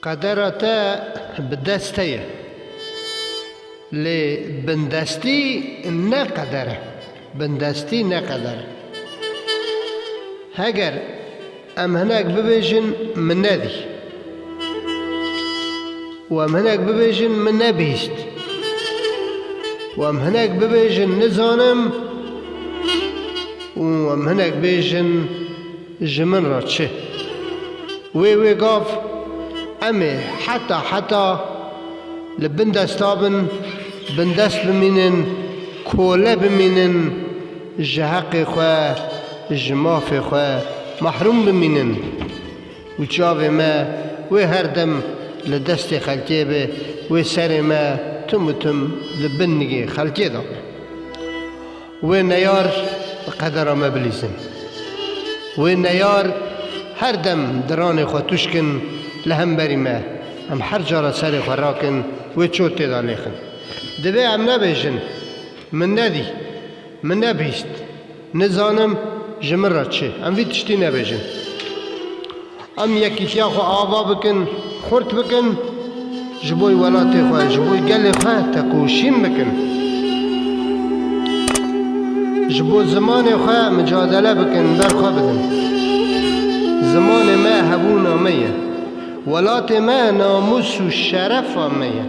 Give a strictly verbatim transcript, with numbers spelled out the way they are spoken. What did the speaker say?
Qedera te bi dest te ye. Lê bindestî ne qeder e. Bindestî ne qeder e. Heger em hinek bibêjin min nedî. Û em hinek bibêjin min nebihîst. Û em hinek bibêjin nizanim. Û em hinek bêjin ji min re çi. Wê wê gav em ê heta heta li bin desta bin, bindest bimînin, kole bimînin, ji heqê xwe, ji mafê xwe mehrûm bimînin. Û çavê me wê her dem li destê xelkê be, wê serê me tim û tim li bin nigê xelkê de be. Wê neyar bi qedera me bilîzin. Wê neyar her dem diranê xwe tûşkin li hemberî me. Em her cara serê xwe rakin, wê ço tê de lêxin. Divê em nebêjin, min nedî, min nebihîst, nizanim ji min re çi. Em vî tiştî nebêjin. Em yekîtiya xwe ava bikin, xurt bikin, ji bo welatê xwe, ji bo gelê xwe tekoşîn bikin. Ji bo zimanê xwe micadele bikin, ber xwe bidin. Zimanê me hebûna me ye. Welatê me namûs û şerefa me ye.